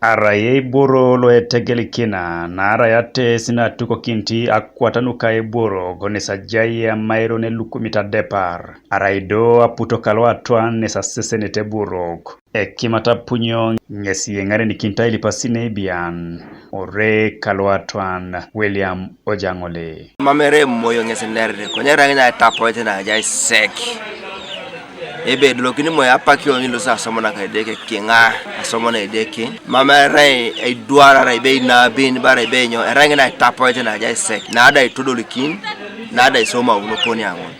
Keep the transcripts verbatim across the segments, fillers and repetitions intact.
Arai eiboro lo etegelikina, naarai ates natukokinit akwat nuka eiboro, gonesa ajai amairo ne lukumit adepar, arai do aputo kalo atwan nes asesenete eburok. Ekimat apunyo ŋes yeŋarenikinit ailipasinei bian, ore kalo atwan William Ojaŋole. Mam ere emoyo ŋes nerere, konye eraŋ na etapoet na ajai sek. Ebe edolokini moyo apak iyong ilosi asomo naka Edeke kiŋa, asomo na Edeke. Mam erai eiduar arai ebe inabin, bara ebe inyo, eraŋ na etapoet na ajai sek. Nada itodolikin, nada isoma uno poni aŋon.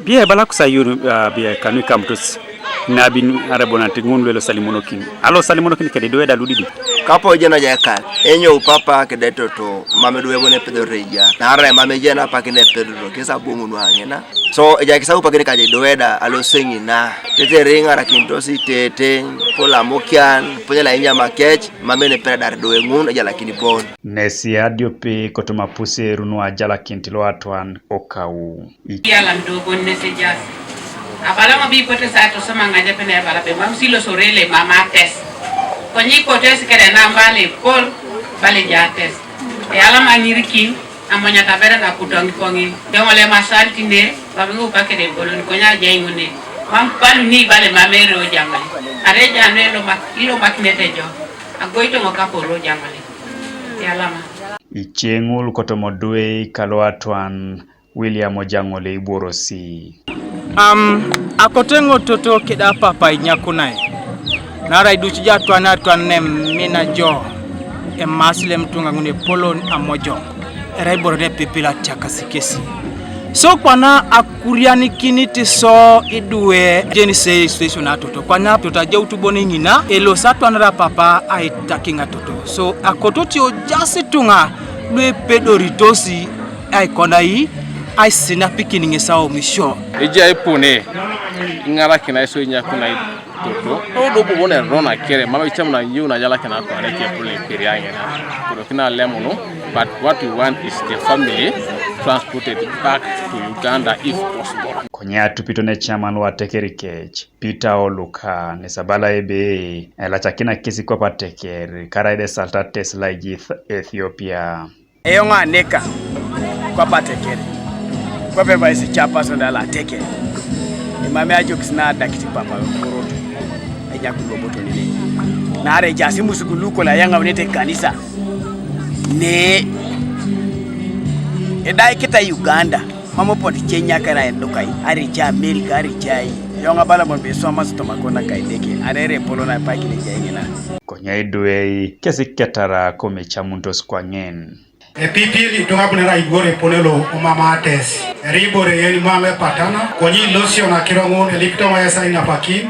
Bia ebala kusa yun, ah, bia kanu ikamutos nabin arabonat ŋun luelo salimonokin. Alo salimonokin kede do eda ludidi. Kapo jena jaka, enyo papa kede toto, mame duwe bone pedore ija. Nara mame jena pakine pedoro, kisa bungu nuangena. So, eja kisa upakine kaje do eda, alo seŋina. Tete riŋarakintos itete, pola mokian, pola inyama kec, mame ne pera dar do eŋun, eja lakini bon. Nesi adiope kotoma puseru nu ajalakinit lo atwan okau. Yalam do bon nesi jas. Abala ma bi pote sa to sama ŋaje pene abala be mam silo sorele mama tes. Konyi kotes kere na bale pol bale ja tes. E alama ŋirikin amonya tabere na kutongi kongi. Dongole masal tine babi upa kere bolon konya jai ngune. Mam palu ni bale mamere o jangole. Are jame lo mak ilo mak nete jo. Agoi to ngoka poro jangole. E alama. Ice ŋul kotoma duwe kalo atwan William Ojaŋole ibworosi. Am, akote ŋo toto keda papa inyakunai. Nara iduc ja atwan atwan ne mina jo. Emas lem tuŋa ŋun epolon amojo. Era iboro ne pipila tiakasi kesi. So kwana akurianikinit so iduwe jeni se station atoto. Kwana tota jautu boni ŋina, elos atwanara papa aitakiŋ atoto. So akoto tio jasi tuŋa luepedoritosi aikonai aisinapikin ŋes aomisio. Ejai ipone iŋarakin aiso inyakunai toto. Todo bobo ne rona kere mama icham na yu na jala kena kwa ne ke pule kere angena. Kodo kina lemunu, but what we want is the family transported back to Uganda if possible. Konye atupito ne chairman wa Tekeri Kech, Peter Oluka, ne sabala ebe elachakina kesi kwa pateker karaide salta tes laiji Ethiopia. Eyoŋ aneka kwapateker kwape vice chairperson da lateke. Emame ajokis na adakit papa korot enyakuloboto nene. Nare jasi musuku luko la yaŋaunete kanisa ne edaikita Uganda. Mamo pot cenyakana edukai arica Amerika aricai. Yoŋ abala mon be soma sitoma kona kaideke arere polo na paikine jai ŋina. Konye iduei kesi ketara komecamuntos kwaŋen. Epipil ituŋa bunera ibore pone lo umama ates. Eri ibore yen mam epatana, konye ilosio na kiro ŋun elikito ŋo yesa inapakin,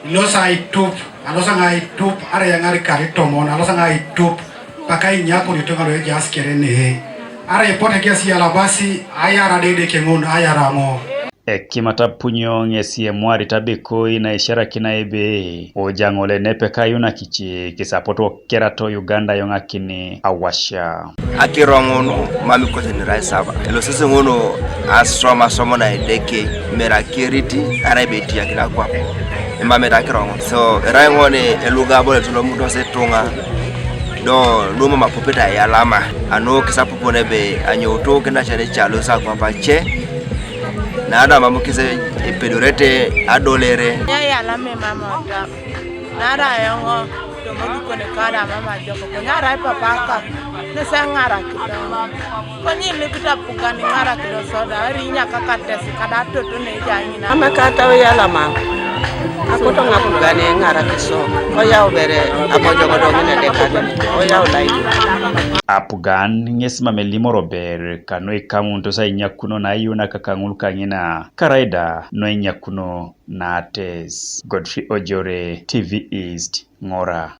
ilosa aitup, alosa ŋa aitup, ara yaŋar kar itomon, alosa ŋa aitup, paka inyakun ituŋa lo ejaas kere nee. Ara ipote kes yalabasi, ayara dede keŋun, ayara ŋo. Ekimata punyo ŋesi emwarit abekoi naisharakina ebe, Ojaŋole nepe kayunakice kisapot okerato Uganda yoŋakini awasha. Akiro ŋun mam ikote nirai saba. Elosese ŋun aswam aswam na Edeke, mera keriti, arai betiyakin akwap. Emamete akiro ŋun. So, erai ŋun eluga abole tulomutos ituŋa, do lumam apupit ayalama. Anu kisapupun ebe anyoutu kinacani calo sa akwap ace, Nada mam kise epedorete adolere. Nyayalame mama ota. Nara yoŋo tomodukone kada mama joko. Konyarai papaka. Nese ŋarakito. Konyi lipita pukani ŋarakito soda. Eri inyakakatesi kada toto neja ŋina. Ama kata oyalama. Akoto ŋapugani ŋarakiso. Oyau bere amojogodo ŋine dekani. Oyau lai. Apugan ŋes mam elimoro ber kanu ikaŋunutos ainyakuno na iyuna kakaŋul kaŋina, karaida nu ainyakuno naates. Godfrey Ojore, T V East, Ŋora.